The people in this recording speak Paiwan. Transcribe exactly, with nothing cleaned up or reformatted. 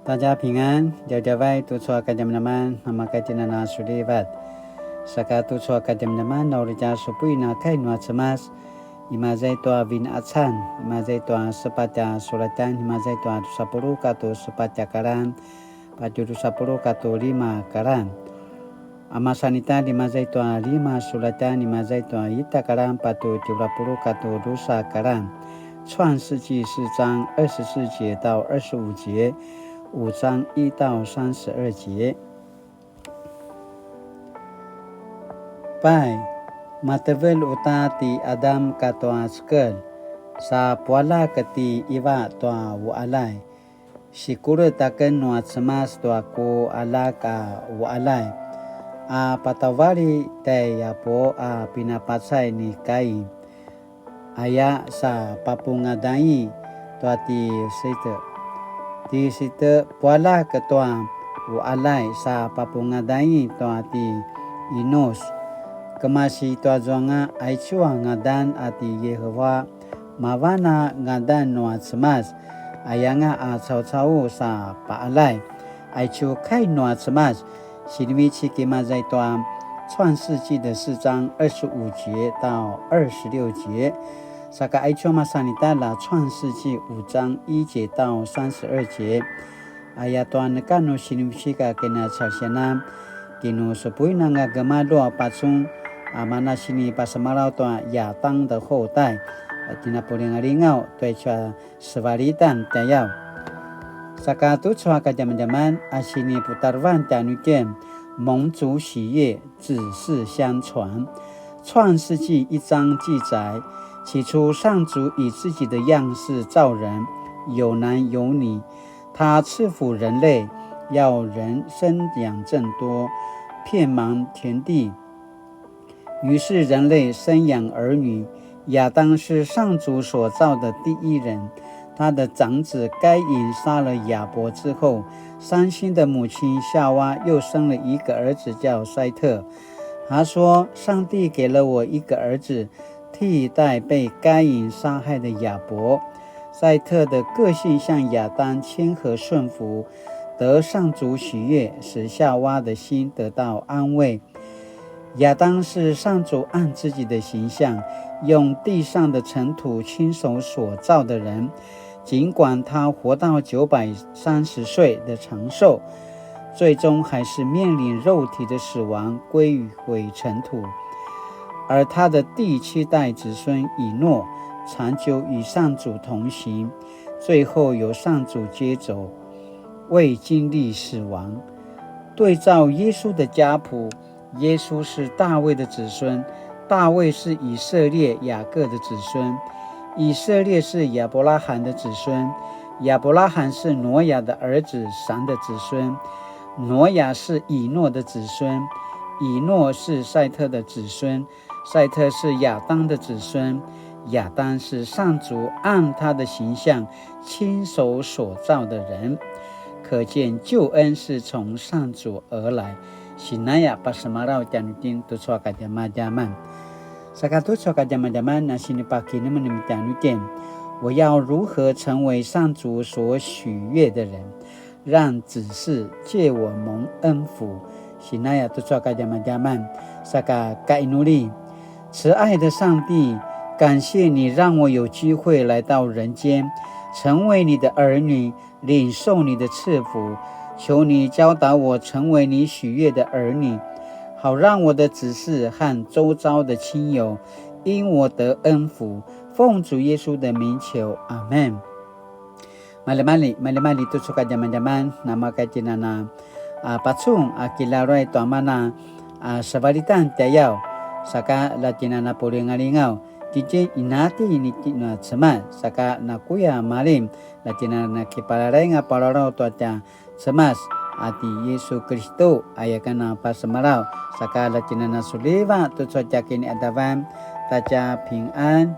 大家平安, djavadjavay tucu a kadjamadjaman, namakatjinana sulivat. Saka tucu a kadjamadjaman, na uri tja supuin a kai nua Cemas, imaza i tua Vinqacan, imaza i tua sepatj a sulatjan, imaza i tua dusa puluq katu sepatj a karan, patje dusa puluq katu lima karan. A masan ita, imaza i tua lima sulatjan, imaza i tua ita karan patje tjelu a puluq katu dusa karan. 創世記四章二十四節到二十五節, 五章一到三十二節. Pai, matevelj uta ti Adam katua cekelj, sa pualjak ti Iva tua uqaljay. Sikulet aken nua Cemas tua ku aljak a uqaljay, a patavali tjai Yapo a pinapacay ni Kain, aya sa papungadai tua ti Site. Ti Site pualjak tua uqaljay sa papungadai tua ti Inos. Kemasi tua zuanga aicu a ngadan a ti Yehova, mavan a ngadan nua Cemas, ayanga a caucau sa paqaljay. Aicu kai nua Cemas, sinivecik imaza i tua 創世記的四章二十五節到二十六節. Saka aicu a masan ita la 創世記五章一節到三十二節. Aya tua neka nu sinivecik a kinacalisianan, ki nu supuin anga gemalju a pacun, a mana sinipasemalaw tua Yatang 的後代, a tinapulingalingaw tua icu a sevalitan tjayaw. Saka tucu a kadjamadjaman a siniputarevan tjanuitjen, 蒙主喜悅，子嗣相傳。創世記一章記載，起初上主以自己的樣式造人，有男有女。他賜福人類，要人生养众多，遍滿全地。 於是人類生養兒女。亞當是上主所造的第一人。他的長子該隱殺了亞伯之後，傷心的母親夏娃又生了一個兒子叫塞特。她說：「上帝給了我一個兒子，替代被該隱殺害的亞伯。」塞特的個性像亞當謙和順服，得上主喜悅，使夏娃的心得到安慰。 亞當是上主按自己的形象，用地上的塵土親手所造的人。儘管他活到九百三十歲的長壽，最終還是面臨肉體的死亡，歸回塵土。而他的第七代子孫以諾，長久與上主同行，最後由上主接走，未經歷死亡。對照耶穌的家譜， 耶穌是大衛的子孫，大衛是以色列雅各的子孫，以色列是亞伯拉罕的子孫，亞伯拉罕是挪亞的兒子閃的子孫，挪亞是以諾的子孫，以諾是塞特的子孫，塞特是亞當的子孫，亞當是上主按他的形象親手所造的人。可见救恩是从上主而来。 Sinaya pasemalaw tjanuitjen tucu a kadjamadjaman. Saka tucu a kadjamadjaman a sinipakinemenem tjanuitjen, 我要如何成為上主所喜悅的人，讓子嗣藉我蒙恩福。Sinaya tucu a kadjamadjaman, saka kainuli. 慈愛的上帝，感謝你讓我有機會來到人間，成為你的兒女， 領受你的賜福，求你教導我成為你喜悅的兒女，好讓我的子嗣和周遭的親友因我得恩福。奉主耶穌的名求，阿們。Maljimalji, maljimalji tucu a kadjamadjaman, namakatjinana, a, pacun, a, kilaruay tua mana, a, sevalitan tjayaw, saka latjinana pulingalingaw, tjitjen inati ni tjinua Cemas, saka nakuya malim, latjinana kipalalainga palalaw tua tja Cemas, a ti Yisu Kiristu, aya ken a pasemalaw, saka latjinana suliva tucu a tja kiniadavan, ta tja pingan,